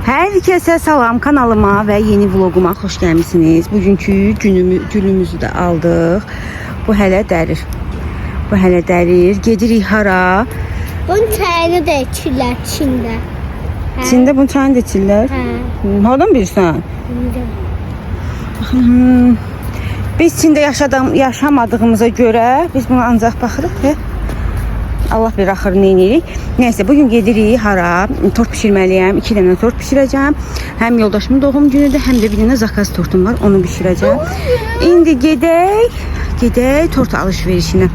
Herkese salam, kanalıma ve yeni vloguma hoş gelmişsiniz. Bugünkü günümüzü de aldık. Bu hələ dərir. Bu hələ dərir. Gedirik hara? Bunun çayını da içirlər Çində. Hə. Çində bunun çayını da içirlər. Hə. Hardan bilirsən? Bilirəm. Biz Çində yaşamadığımıza görə biz buna ancaq baxırıq ki, Allah bilir axırı nə edirik. Nəysə, bugün gedirik hara? Tort bişirməliyəm. 2 dənə tort bişirəcəm. Həm yoldaşımın doğum günüdür, həm də bir dənə zakaz tortum var, onu bişirəcəm. İndi gedək tort alış-verişinə.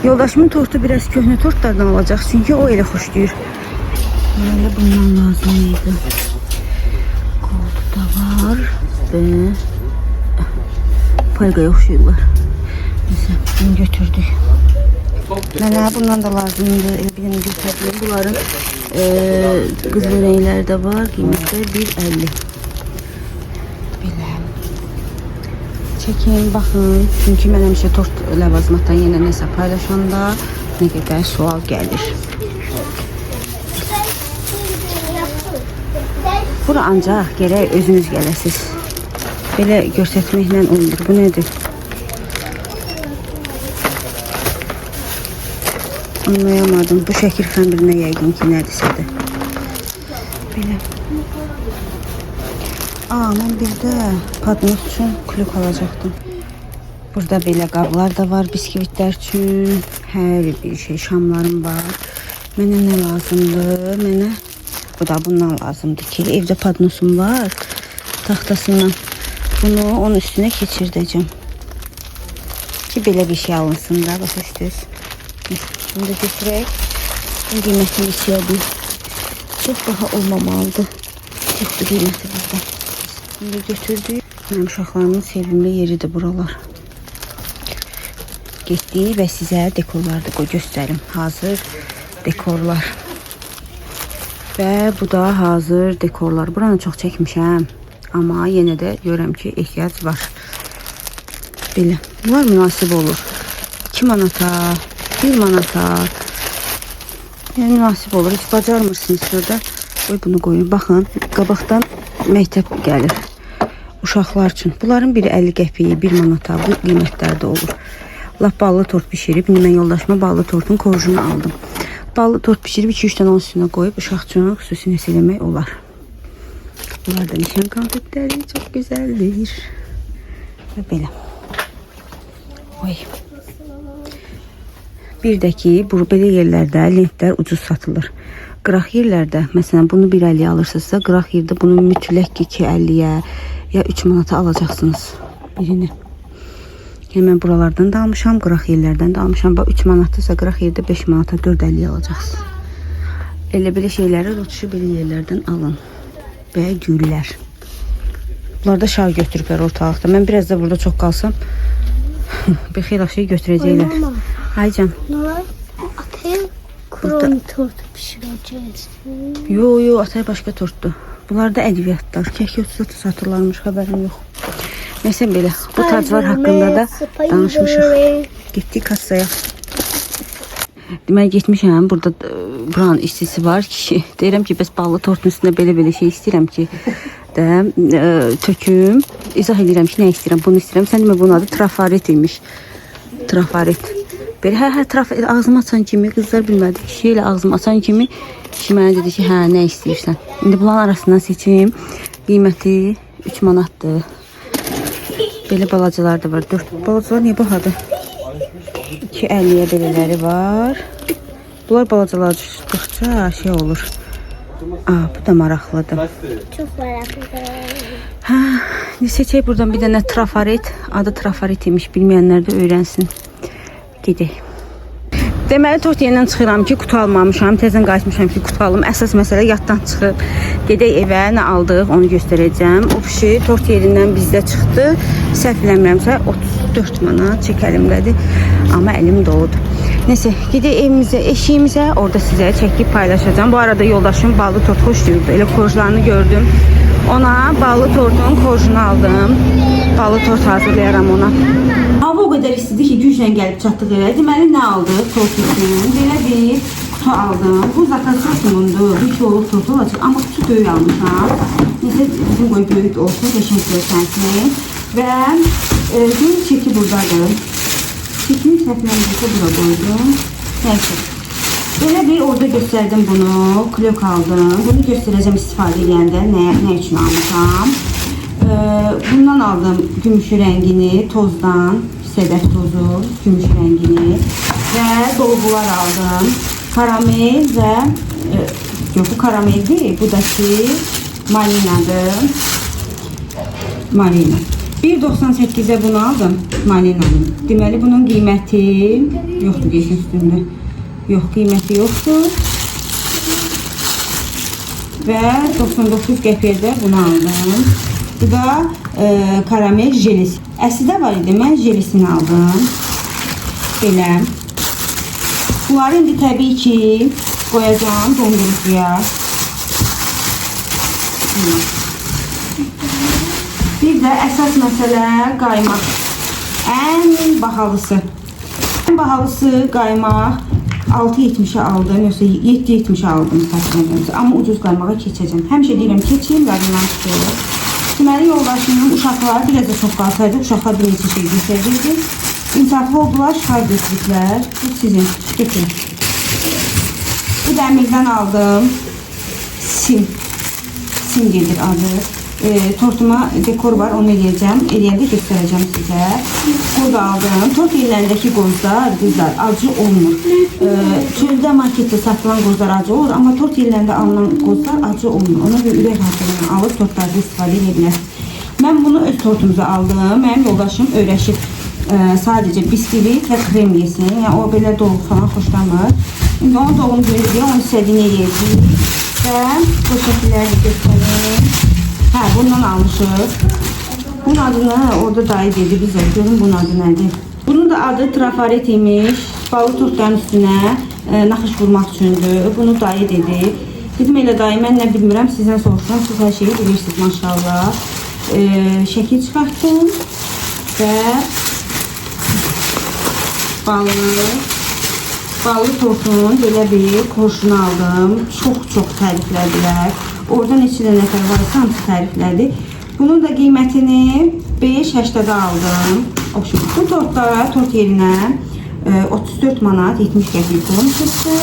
Yoldaşımın tortu biraz köhnə tortlardan olacaq, çünki o elə xoşlayır. Mənə bundan lazım idi. Koldu da var. Və Polqaya oxşayırlar. Neyse, bunu götürdük. Mənə bundan da lazımdır. Elə bir dənə götürdüm. Bunların qızıl rəngləri də var. Qiyməti 1.50. Belə. Çəkin, baxın. Çünki mən həmişə tort ləvazimatdan yenə nəsə paylaşanda nə qədər sual gəlir. Bura ancaq gərək özünüz gələsiz. Belə göstərməklə olmur. Bu nədir? Anlayamadım. Bu şəkil xəmirinə yəqin ki, nədirsə də. Belə. Aa, mən bir də padnos üçün klük alacaqdım. Burada belə qablar da var, biskvitlər üçün. Hər bir şey, şamlarım var. Mənə nə lazımdır? Mənə bu da bundan lazımdır ki, evdə padnosum var. Taxtasından. Bunu onun üstünə keçirdəcəm. Ki, belə bir şey alınsın da, başa düşdünüz. Bunu da götürək. Bunun qiymətini içəyəm. Çox baha olmamalıdır. Yoxdur qiyməti burada. Bunu da götürdük. Mənim uşaqlarımın sevimli yeridir buralar. Getdik və sizə dekorları da göstərim. Hazır dekorlar. Və bu da hazır dekorlar. Buranı çox çəkmişəm. Amma yenə də görürəm ki, ehtiyac var. Belə. Bunlar münasib olur. 2 manata, 1 manata. Yəni münasib olur. Heç bacarmırsınız burada. Qoy bunu qoyun. Baxın, qabaqdan məktəb gəlir. Uşaqlar üçün. Bunların biri 50 qəpiyi, 1 manata bu qiymətlərdə olur. Lap ballı tort bişirib. İndi mən yoldaşıma ballı tortun korjunu aldım. Ballı tort bişirib 2-3 dənə onun üstünə qoyub uşaq üçün xüsusi nəsə eləmək olar. Bunlar da nişan konfetləri çox gözəldir. Və belə. Oy. Bir də ki, bu belə yerlərdə lentlər ucuz satılır. Qıraq yerlərdə, məsələn, bunu 1.50-yə alırsınızsa, qıraq yerdə bunu mütləq ki 2.50-yə ya 3 manata alacaqsınız birini. Yəni mən buralardan da almışam, qıraq yerlərdən də almışam. Bax 3 manatdırsa, qıraq yerdə 5 manata 4.50-yə alacaqsınız. Elə belə şeyləri rotuşu belə yerlərdən alın. Və güllər. Bunlar da şar götürüblər ortalıqda. Mən biraz da burada çox qalsam bir xeyli şey götürəcəklər. Mama, Ay can. nə? Ataya krom tortu pişirəcəyiz. Yo yo, atay başqa tortdur. Bunlar da ədviyyatlar. Kək 30 satırlarmış, xəbərim yox. Nəsə belə. Bu taclar haqqında da danışmışıq. Getdik kassaya. Deməli getmişəm. Burada buranın işçisi var kişi. Deyirəm ki, bəs ballı tortun üstünə belə-belə şey istəyirəm ki, də töküm. İzah edirəm ki, nə istəyirəm, bunu istəyirəm. Sən demə bunun adı trafaret imiş. Trafaret. Belə hə trafaret ağzımı açan kimi qızlar bilmədi. Kişi elə ağzımı açan kimi kişi mənə dedi ki, hə nə istəyirsən. İndi bunların arasından seçim. Qiyməti 3 manatdır. Belə balacalar da var. 4 balacalar niyə bahadır? 2.50-yə belələri var. Bunlar balacalaşdıqca şey olur. Aa, bu da maraqlıdır. Çox maraqlıdır. Hə, seçək buradan bir dənə trafaret. Adı trafaret imiş. Bilməyənlər də öyrənsin. Gedək. Deməli, tort yenidən çıxıram ki, qutu almamışam. Təzən qayıtmışam ki, qutu alım. Əsas məsələ yaddan çıxıb. Gedək evə, nə aldıq, onu göstərəcəm. O pişi tort yerindən bizdə çıxdı. Səhv eləmirəmsə 34 manat çək əlimdədir. Amma əlim doludur. Neyse, gedək evimizə, eşiyimizə. Orada sizə çəkib paylaşacağam. Bu arada yoldaşım ballı tort xoşlayırdı. Elə korjlarını gördüm. Ona ballı tortun korjunu aldım. Ballı tort hazırlayaram ona. Hava o qədər istidir ki, güclə gəlib çatdıq evə. Deməli, nə aldıq tort üçün? Belə bir Qutu aldım. Bu zaten tortumundur. Bir kiloluk tortu olacaq. Amma qutu böyük almışam. Neyse bizim qoy böyük olsun, qəşəng görsənsin. Və gün çeki buradadır. Çekini səhvlərimizə bura qoydum. Neyse. Belə bir orada göstərdim bunu. Klök aldım. Bunu göstərəcəm istifadə edəndə nə üçün almışam. Bundan aldım gümüşü rəngini, tozdan, sədəf tozu, gümüş rəngini və dolgular aldım. Karamel və yox, bu karamel deyil, bu da ki malinadır. Malina. 1.98-ə bunu aldım, malinanı. Deməli bunun qiyməti yoxdur geçin üstündə. Yox, qiyməti yoxdur. Və 99 qəpiyə də bunu aldım. Bu da karamel jelisi. Əslində var idi, mən jelisini aldım. Belə. Bunları indi təbii ki qoyacağım dondurucuya. Bir də əsas məsələ qaymaq. Ən bahalısı. Ən bahalısı qaymaq. 6.70-ə aldım, yoxsa 7.70-ə aldım səhv. Amma ucuz qaymağa keçəcəm. Həmişə deyirəm keçim, yadımdan çıxır. Deməli yoldaşımın uşaqları biraz da çox qalsaydı, uşaqlar bir neçə şey götürəcəkdi. İnsaflı oldular, şar götürdülər. Bu sizin, götürün. Bu dəmirdən aldım. Sim. Sim gedir adı. Tortuma dekor var, onu eləyəcəm. Eləyəndə göstərəcəm sizə. Qoz aldım. Tort yerlərindəki qozlar, qızlar, acı olmur. Çöldə, marketdə satılan qozlar acı olur, amma tort yerlərində alınan qozlar acı olmur. Ona görə ürək rahatlığına alıb tortlarda istifadə edə bilərsiniz. Mən bunu öz tortumuza aldım. Mənim yoldaşım öyrəşib sadəcə biskvit və krem yesin. Yəni o belə dolğu falan xoşlamır. İndi onun doğum günü deyə onun istədiyini eləyəcəyik. Və bu şəkilləri də göstərim. Hə, bundan almışıq. Bunun adını orada dayı dedi bizə. Görün bunun adı nədir? Bunun da adı trafaret imiş. Balı tortların üstünə naxış vurmaq üçündür. Bunu dayı dedi. Dedim elə dayı, mən nə bilmirəm, sizdən soruşuram. Siz hər şeyi bilirsiniz maşallah. Şəkil çıxartdım və ballı tortun belə bir korşunu aldım. Çox-çox təriflədilər. Orada neçə də nəfər var isə hamısı təriflədi. Bunun da qiymətini 5.80-ə aldım. Bu tortlara, tort yerinə 34 manat 70 qəpik pulum çıxdı.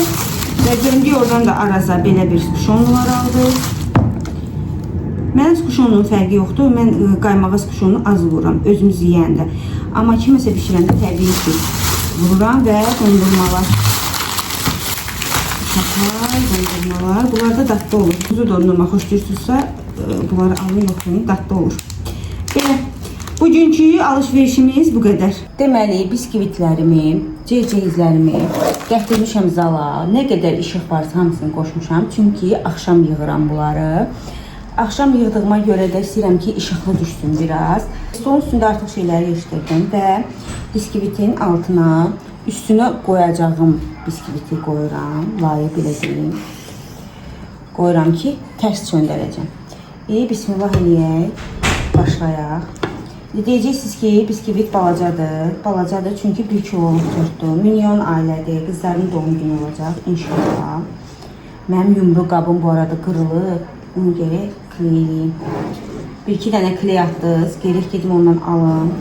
Və döndük oradan da Araza belə bir skuşonlular aldıq. Mənə skuşonluğun fərqi yoxdur. Mən qaymağa skuşonlu az vururam, özümüz yeyəndə. Amma kiməsə bişirəndə təbii ki vururam və dondurmalar. Uşaqlar, dondurmalar. Bunlar da dadlı olur. Kuzu dondurma xoşlayırsınızsa bunları alın, yoxlayın, dadlı olur. Belə, bugünkü alışverişimiz bu qədər. Deməli, biskvitlərimi, ceyceyizlərimi gətirmişəm zala. Nə qədər işıq varsa hamısını qoşmuşam. Çünki axşam yığıram bunları. Axşam yığdığıma görə də istəyirəm ki, işıqlı düşsün biraz. Stolun üstündə artıq şeyləri yığışdırdım və biskvitin altına, üstünə qoyacağım biskviti qoyuram. Layiq belə deyim. Qoyuram ki, tərs çöndərəcəm. Bismillah eləyək, başlayaq. Deyəcəksiniz ki, biskvit balacadır. Balacadır çünki 1 kiloluk tortdur. Milyon ailədir. Qızların doğum günü olacaq inşallah. Mənim yumru qabım bu arada qırılıb. Onu gərək kleyləyim. Bir-iki dənə kley atdınız. Gərək gedim ondan alım.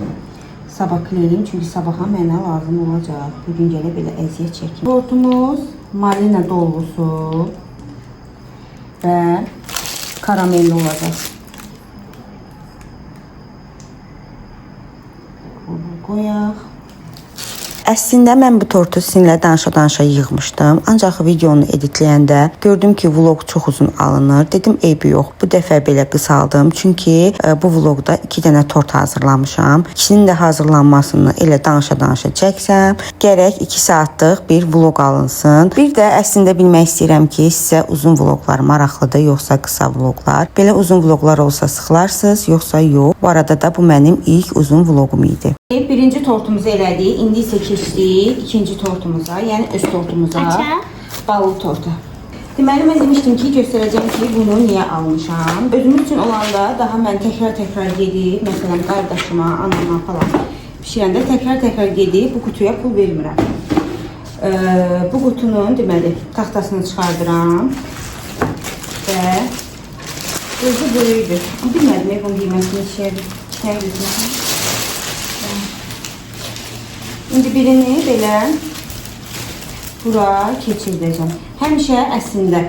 Sabah kleyləyim çünki sabaha mənə lazım olacaq. Bugün gələ belə əziyyət çəkim. Tortumuz malina dolğusu və karamelli olacaq. Qoyaq. Əslində mən bu tortu sizinlə danışa-danışa yığmışdım. Ancaq videonu editləyəndə gördüm ki, vlog çox uzun alınır. Dedim, eybi yox. Bu dəfə belə qısaldım. Çünki bu vlogda 2 dənə tort hazırlamışam. İkisinin də hazırlanmasını elə danışa-danışa çəksəm, gərək 2 saatlıq bir vlog alınsın. Bir də əslində bilmək istəyirəm ki, sizə uzun vloglar maraqlıdır, yoxsa qısa vloglar. Belə uzun vloglar olsa sıxılarsınız, yoxsa yox. Bu arada da bu mənim ilk uzun vlogum idi. Birinci tortumuzu elədik. İndi isə keçdik ikinci tortumuza, yəni öz tortumuza. Ballı torta. Deməli, mən demişdim ki, göstərəcəm ki, bunu niyə almışam. Özüm üçün olanda daha mən təkrar-təkrar gedib, məsələn, qardaşıma, anama falan pişirəndə təkrar-təkrar gedib bu qutuya pul vermirəm. Bu qutunun deməli taxtasını çıxardıram və özü böyükdür. Bilmədim, bunun qiymətini neçəyədir. Sən götürmüsən. İndi birini belə bura keçirdəcəm. Həmişə əslində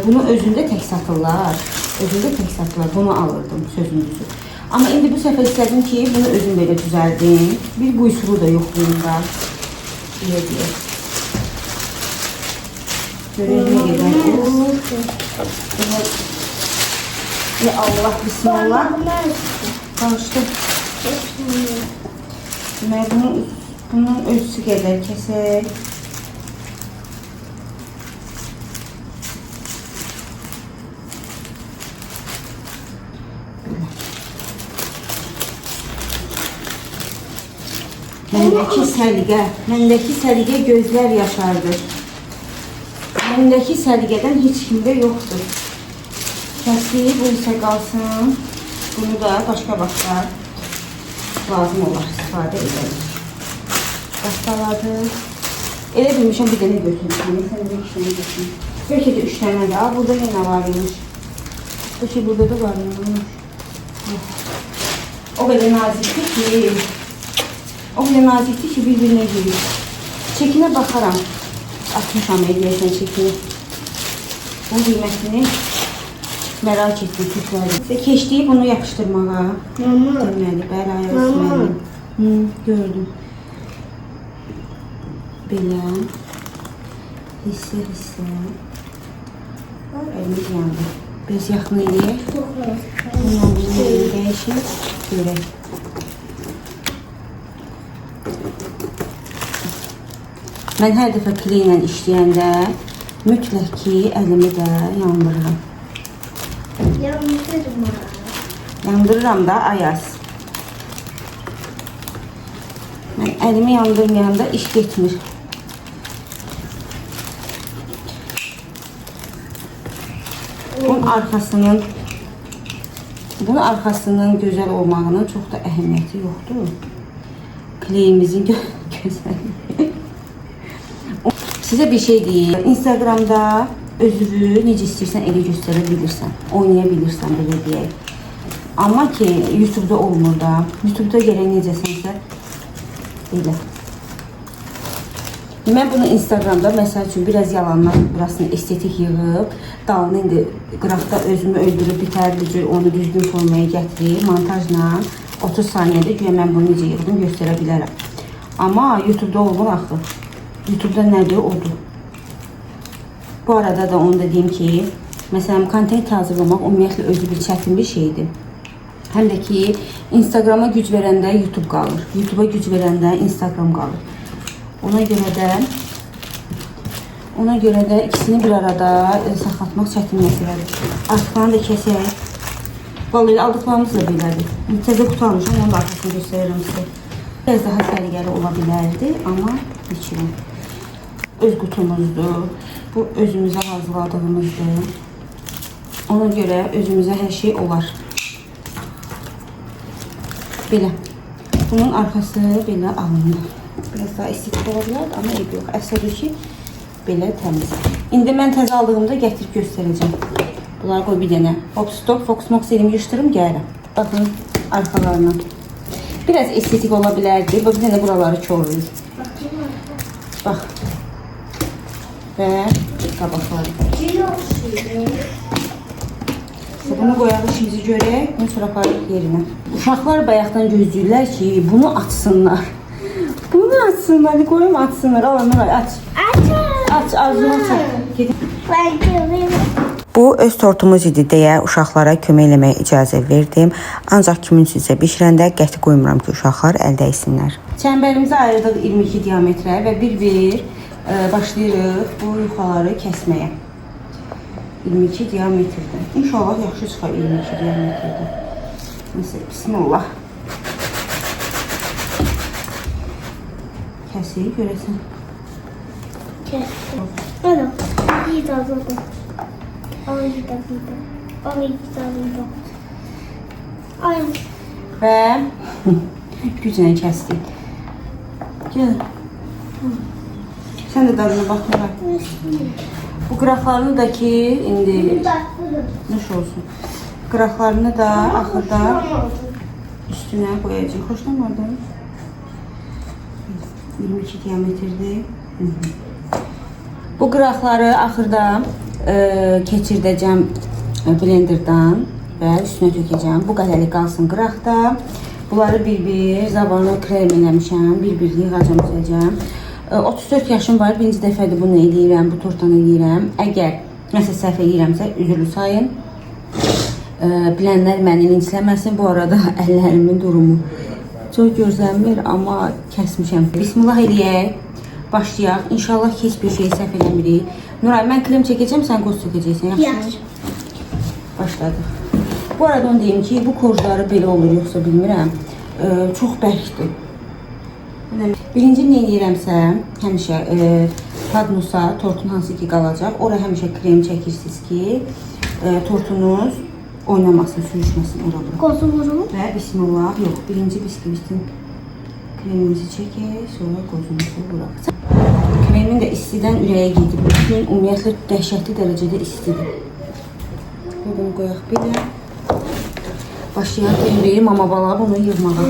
bunu özündə tək satırlar. Özündə tək satırlar. Bunu alırdım, sözün düzü. Amma indi bu səfər istədim ki, bunu özüm belə düzəldim. Bir quyusuru da yox bunda. Deyə deyə. Görək nə qədər olur. Ya Allah, bismillah. Bağışla. Deməli, bunun ölçüsü qədər kəsək. Məndəki səliqə gözlər yaşardır. Məndəki səliqədən heç kimdə yoxdur. Kəsdik, bu isə qalsın. Bunu da başqa vaxtda lazım olar, istifadə edərik. Qastaladıq. Elə bilmişəm bir dənə götürmüşəm. Sən də 2 dənə götürmüşəm. Bəlkə də 3 dənə də. Burada yenə var imiş. Bəlkə burada da var imiş. O qədər nazikdir ki, bir-birinə girir. Çəkinə baxaram. Atmışam deyəsən çəkini. Bunun qiymətini merak etdim. Keçdik bunu yapışdırmağa. Deməli, bəli, Ayaz müəllim. Gördüm. Belə. Hissə hissə. Əlimiz yandı. Biz yaxın eləyək. Bununla bunu dəyişək. Görək. Mən hər dəfə kleylə işləyəndə mütləq ki, əlimi də yandırıram. Yandırma. Yandırıram da, Ayaz. Mən əlimi yandırmayanda iş getmir. Bunun arxasının gözəl olmağının çox da əhəmiyyəti yoxdur. Kleyimizin gözəlliyi. Sizə bir şey deyim. Instagramda özünü necə istəyirsən elə göstərə bilirsən. Oynaya bilirsən, belə deyək. Amma ki, YouTube'da olmur da. YouTube'da gələn necəsənsə belə. Mən bunu Instagramda, məsəl üçün, biraz yalandan burasını estetik yığıb, dalını indi qıraqda özümü öldürüb bitər bir cür onu düzgün formaya gətirib, montajla 30 saniyədə güya mən bunu necə yığdım göstərə bilərəm. Amma YouTube'da olmur axı. YouTube'da nədir, odur. Bu arada da onu da deyim ki, məsələn, kontent hazırlamaq ümumiyyətlə özü bir çətin bir şeydir. Həm də ki, Instagrama güc verəndə YouTube qalır. YouTube'a güc verəndə Instagram qalır. Ona görə də ikisini bir arada saxlatmaq çətin məsələdir. Artıqlarını da kəsək. Vallahi aldıqlarımız da belədir. Təzə qutu almışam, onun da arxasını göstərirəm sizə. Biraz daha səliqəli ola bilərdi, amma biçirəm. Öz qutumuzdur. Bu özümüzə hazırladığımızdır. Ona görə özümüzə hər şey olar. Belə. Bunun arxası belə alındı. Biraz daha estetik ola bilərdi, amma eybi yox. Əsədir ki, belə təmiz. İndi mən təzə aldığımda gətirib göstərəcəm. Bunları qoy bir dənə. Hop, stop, fox, mox elim yığışdırım, gəlirəm. Baxın arxalarına. Biraz estetik ola bilərdi. Bax, bir dənə buraları korlayır. Bax. Və qabaqları. Bunu qoyaq işimizi görək. Bunu sonra aparırıq yerinə. Uşaqlar bayaqdan gözləyirlər ki, bunu açsınlar. Bunu açsınlar. Qoyum açsınlar. Al, Nuray, aç. Aç, arzuma çat. Bu öz tortumuz idi deyə uşaqlara kömək eləməyə icazə verdim. Ancaq kiminsinsə bişirəndə qəti qoymuram ki, uşaqlar əl dəysinlər. Çəmbərimizi ayırdıq 22 diametrə və bir-bir başlayırıq bu yuxaları kəsməyə. 22 diametrdə. İnşallah yaxşı çıxar 22 diametrdə. Neyse, bismillah. Kəsik, görəsən. Kəsdim. Ana, iyi də oldu. Ay. Və güclə kəsdik. Gəl. Sən də dadına bax Nuray. Bu qıraqlarını da ki, indi nuş olsun. Qıraqlarını da axırda üstünə qoyacağıq. Xoşlamadın? 22 diametrdir. Bu qıraqları axırda keçirdəcəm blenderdan və üstünə tökəcəm. Bu qədərlik qalsın qıraqda. Bunları bir-bir zabanı krem eləmişəm. Bir-bir yığacam, düzəcəm. 34 yaşım var. Birinci dəfədir bunu eləyirəm, bu tortdan eləyirəm. Əgər nəsə səhv eləyirəmsə, üzrlü sayın. Bilənlər məni linçləməsin. Bu arada əllərimin durumu çox gözlənmir, amma kəsmişəm. Bismillah eləyək. Başlayaq. İnşallah heç bir şey səhv eləmirik. Nuray, mən krem çəkəcəm, sən qoz çəkəcəksən. Yaxşı? Yaxşı. Başladıq. Bu arada onu deyim ki, bu korjları belə olur, yoxsa bilmirəm. Çox bərkdir. Birinci nə eləyirəmsə, həmişə padnosa tortun hansı ki qalacaq, ora həmişə krem çəkirsiniz ki, tortunuz oynamasın, sürüşməsin ora bura. Qozu vurur. Və bismillah, yox, birinci biskvitin kremimizi çəkək, sonra qozumuzu vuraq. Kremin də istidən ürəyə gedib. Bugün ümumiyyətlə dəhşətli dərəcədə istidir. Və bunu qoyaq belə. Başlayaq indi mama bala bunu yığmağa.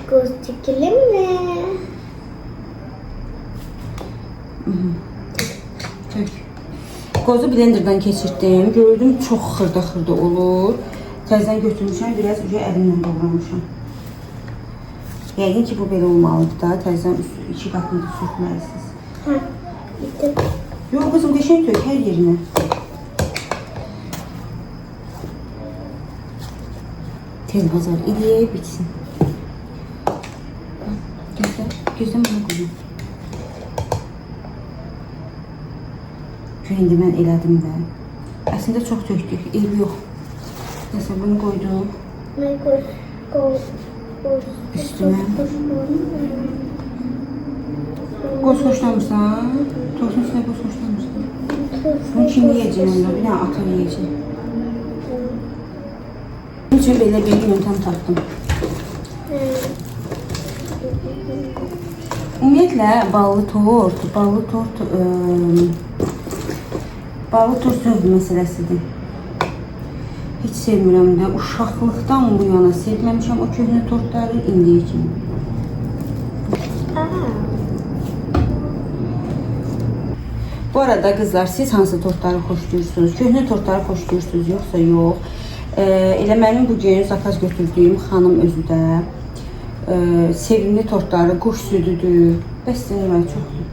Qoz çəkilim mi? Tök. Qozu blenderdan keçirtdim. Gördüm çox xırda-xırda olur. Təzədən götürmüşəm, biraz uca əlimlə doğramışam. Yəqin ki, bu belə olmalıdır da. Təzədən üstü iki qatını da sürtməlisiniz. Hə. Bitdi. Yox qızım, qəşəng tök hər yerinə. Tez bazar eləyək, bitsin. Gözlə, gözlə mənə qoyun. Çünki indi mən elədim də. Əslində çox tökdük, eybi yox. Nəsə bunu qoydum. Mən qoz qoz qoz. Üstünə. Qoz xoşlamırsan? Tortun üstünə qoz xoşlamırsan? Bunu kim yiyəcək onda? Bir dənə ata yiyəcək. Bunun üçün belə bir yöntəm tapdım. Ümumiyyətlə ballı tort, ballı tort zövq məsələsidir. Heç sevmirəm də. Uşaqlıqdan bu yana sevməmişəm o köhnə tortları indiyə kimi. Bu arada qızlar, siz hansı tortları xoşlayırsınız? Köhnə tortları xoşlayırsınız yoxsa yox? Elə mənim bugün zakaz götürdüyüm xanım özü də sevimli tortları quş südüdür. Bəs demək çoxdur.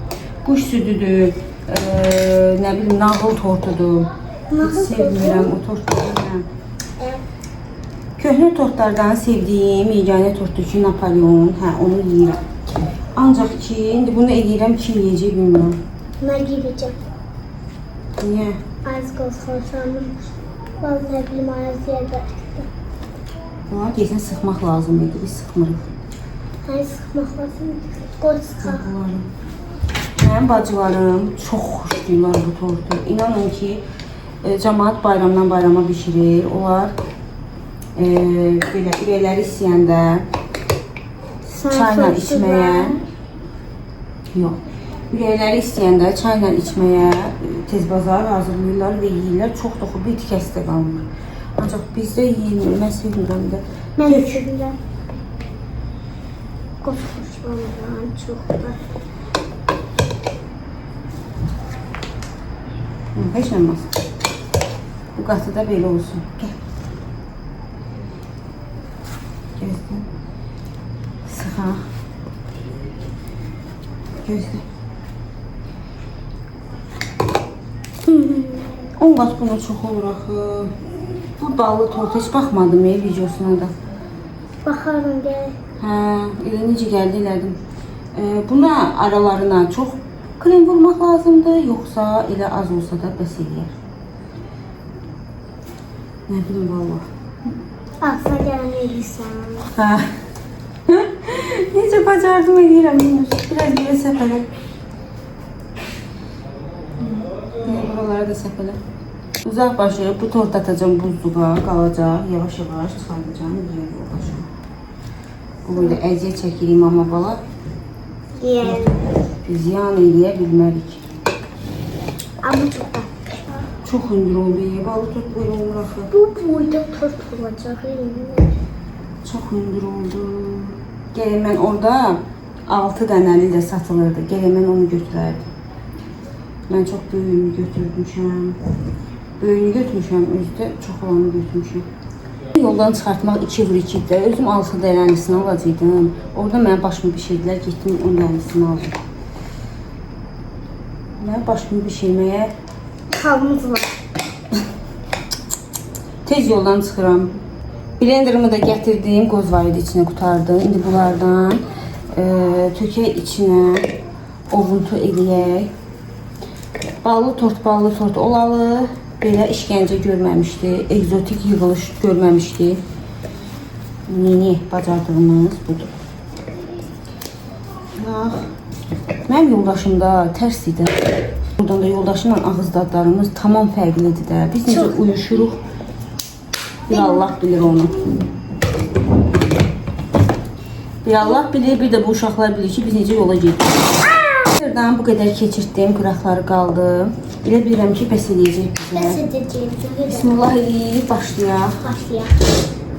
Quş südüdür, nə bilim nağıl tortudur. Heç sevmirəm o tortları. Köhnə tortlardan sevdiyim yeganə tortdur ki, Napolyon. Hə, onu yeyirəm. Ancaq ki, indi bunu eləyirəm, kim yeyəcək bilmirəm. Mən yeyəcəm. Niyə? Az qoz xoşlanmır. Vallahi bilim az yerdə. Bunlar gecən sıxmaq lazım idi, biz sıxmırıq. Hayır, sıxmaq lazım. Qoz sıxaq. Mənim bacılarım çox xoşlayırlar bu tortu. İnanın ki, camaat bayramdan bayrama bişirir. Onlar belə ürəkləri istəyəndə çayla içməyə, yox, ürəkləri istəyəndə çayla içməyə tez bazar hazırlayırlar və yeyirlər. Çox da bir tikəsi də qalmır. Ancaq bizdə yeyilmir. Mən sevmirəm də. Mən də sevirəm. Qoz xoşlanıram çox da. Heç nə olmaz. Bu qatı da belə olsun. Gəl. Gözlə. Sıxaq. Gözlə. 10 qat buna çox olur axı. Bu ballı tort heç baxmadım videosuna da. Baxarım gəl. Hə, elə necə gəldi elədim. Buna aralarına çox krem vurmaq lazımdır, yoxsa elə az olsa da bəs eləyər. Nə bilim vallah. Ağzına gələn eləyirsən. Hə. Necə bacardım eləyirəm, bilmiyorum. Biraz belə səpələ. Buralara da səpələ. Uzaq başı bu tort atacağım buzluğa, qalacaq. Yavaş-yavaş çıxardacağım, yiyər yoldaşım. Bu böyle əziyyət çəkirik mama bala. Yiyelim. Ziyan eləyə bilmərik. Ama çok tatlı. Çox hündür oldu. Ballı tort böyle olur axı. Bu boyda tort olacak. Çox hündür oldu. Gəlin mən orada 6 dənəli də satılırdı. Gəlin mən onu götürərdim. Mən çox böyüyünü götürmüşəm. Böyüyünü götürmüşəm, özü də çox olanı götürmüşəm. Yoldan çıxartmaq 2 vur 2-dir. Özüm 6 dənəlisini alacaqdım. Orada mənim başımı bişirdilər, getdim 10 dənəlisini aldım. Mənim başımı bişirməyə Kalımız var. tez yoldan çıxıram. Blenderımı da gətirdim, qoz var idi içinə qurtardı. İndi bunlardan tökək içinə, ovuntu eləyək. Ballı tort, ballı tort olalı. Belə işgəncə görməmişdi, egzotik yığılış görməmişdi. Yeni bacardığımız budur. Bax, mənim yoldaşım da tərs idi. Buradan da yoldaşımla ağız dadlarımız tamam fərqlidir də. Biz necə uyuşuruq, bir Allah bilir onu. Bir Allah bilir, bir də bu uşaqlar bilir ki, biz necə yola gedirik. Blenderdan bu qədər keçirtdim, qıraqları qaldı. Elə bilirəm ki, bəs eləyəcək bizə. Bəs edeceğim. Bismillah eləyib başlayaq. Başlayaq.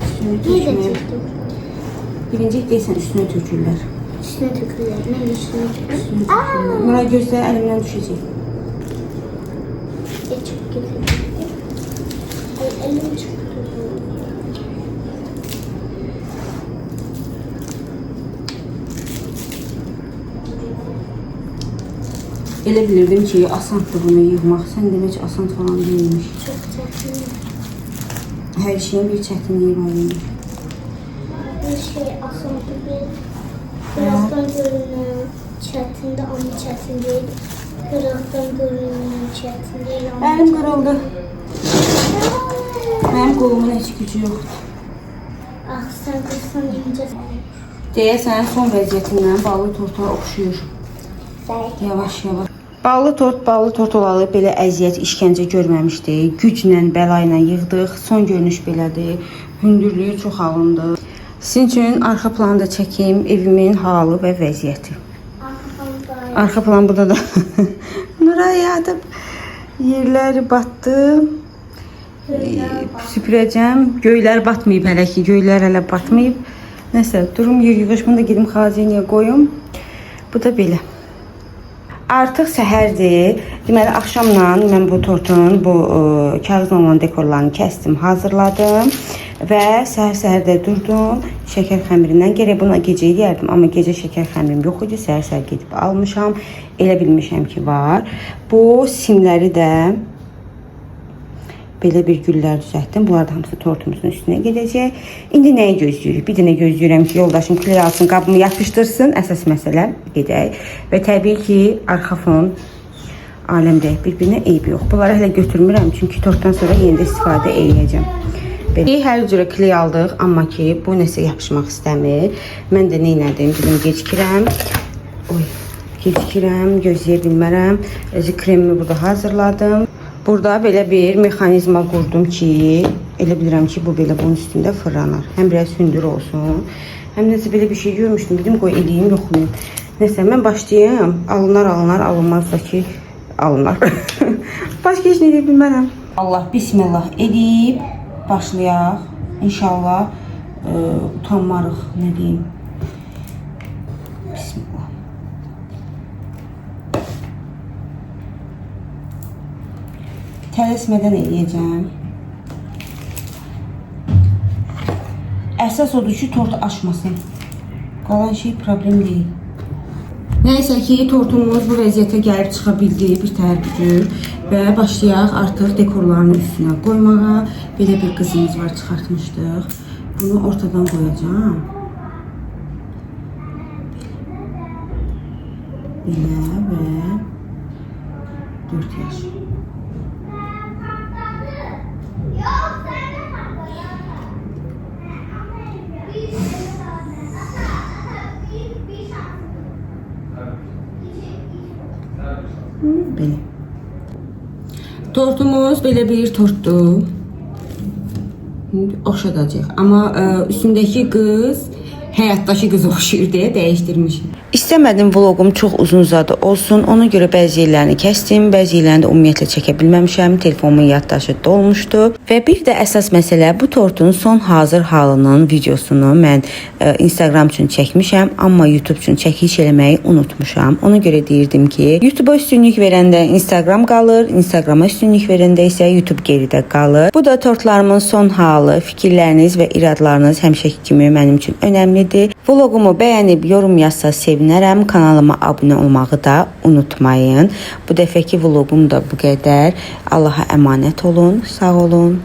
Üstünü Ne tökməyək. edecektim? Birinci deyəsən üstünə tökürlər. Üstüne tökürler. Ben üstüne tökürüm. Üstünə tökürlər. Nuray gözlə, əlimdən düşəcək. Çok güzel. Ay elim çok güzel. Elə bilirdim ki, asandır bunu yığmaq. Sən demək ki, asan falan deyilmiş. Çok çetin. Hər şeyin bir çətinliyi var imiş. Bir şey asan değil. Birazdan görünen çetin de ama çetin değil. Birazdan görünen çetin değil ama Əlim qırıldı. Mənim qolumun heç gücü yoxdur. Ah sen kırsan ince. Deyəsən son vəziyyətindən ballı torta oxşuyur. Belki. Yavaş yavaş. Ballı tort, ballı tort olalı belə əziyyət, işgəncə görməmişdi. Güclə, bəla ilə yığdıq. Son görünüş belədir. Hündürlüyü çox alındı. Sizin üçün arxa planı da çəkim, evimin halı və vəziyyəti. Arxa plan burada da Nuray yatıb yerlər batdı. Süpürəcəm. Göylər batmayıb hələ ki, göylər hələ batmayıb. Nəsə, durum yer yığış, bunu da gedim xalazinyaya qoyum. Bu da belə. Artıq səhərdir. Deməli, axşamla mən bu tortun, bu kağızla olan dekorlarını kəsdim, hazırladım və səhər-səhər də durdum şəkər xəmirindən. Gərək buna gecə eləyərdim, amma gecə şəkər xəmirim yox idi. Səhər-səhər gedib almışam. Elə bilmişəm ki, var. Bu simləri də belə bir güllər düzəltdim. Bunlar da hamısı tortumuzun üstünə gedəcək. İndi nəyi gözləyirik? Bir dənə gözləyirəm ki, yoldaşım kley alsın, qabımı yapışdırsın. Əsas məsələ gedək. Və təbii ki, arxa fon aləmdə bir-birinə eybi yox. Bunları hələ götürmürəm, çünki tortdan sonra yenə də istifadə eləyəcəm. Belə. Hər cürə kley aldıq, amma ki, bu nəsə yapışmaq istəmir. Mən də nə elədim? Dedim, gecikirəm. Oy, gecikirəm, gözləyə bilmərəm. Özü kremimi burada hazırladım. Burada belə bir mexanizma qurdum ki, elə bilirəm ki, bu belə bunun üstündə fırlanar. Həm biraz hündür olsun, həm nəsə belə bir şey görmüşdüm. Dedim, qoy eləyim, yoxlayım. Nəsə, mən başlayım. Alınar, alınar, alınmazsa ki, alınar. Başqa heç nə edə bilmərəm. Allah, bismillah edib başlayaq. İnşallah utanmarıq, nə deyim. Bismillah. Tələsmədən eləyəcəm. Əsas odur ki, tort aşmasın. Qalan şey problem deyil. Nəysə ki, tortumuz bu vəziyyətə gəlib çıxa bildi, bir tər gücür və başlayaq artıq dekorlarını üstünə qoymağa. Belə bir qızımız var, çıxartmışdıq. Bunu ortadan qoyacağam. Belə və 4 yaş. Belə. Tortumuz belə bir tortdur. Oxşadacaq. Amma üstündəki qız Həyatdakı qız oxşuyur deyə dəyişdirmişik. İstəmədim vloqum çox uzun uzadı olsun. Ona görə bəzi yerlərini kəsdim, bəzi yerlərini də ümumiyyətlə çəkə bilməmişəm. Telefonumun yaddaşı dolmuşdu. Və bir də əsas məsələ bu tortun son hazır halının videosunu mən Instagram üçün çəkmişəm, amma YouTube üçün çəkiş eləməyi unutmuşam. Ona görə deyirdim ki, YouTube-a üstünlük verəndə Instagram qalır, Instagrama üstünlük verəndə isə YouTube geridə qalır. Bu da tortlarımın son halı. Fikirləriniz və iradlarınız həmişəki kimi mənim üçün önəmlidir. Vloqumu bəyənib yorum yazsa sevinərəm. Kanalıma abunə olmağı da unutmayın. Bu dəfəki vloqum da bu qədər. Allaha əmanət olun. Sağ olun.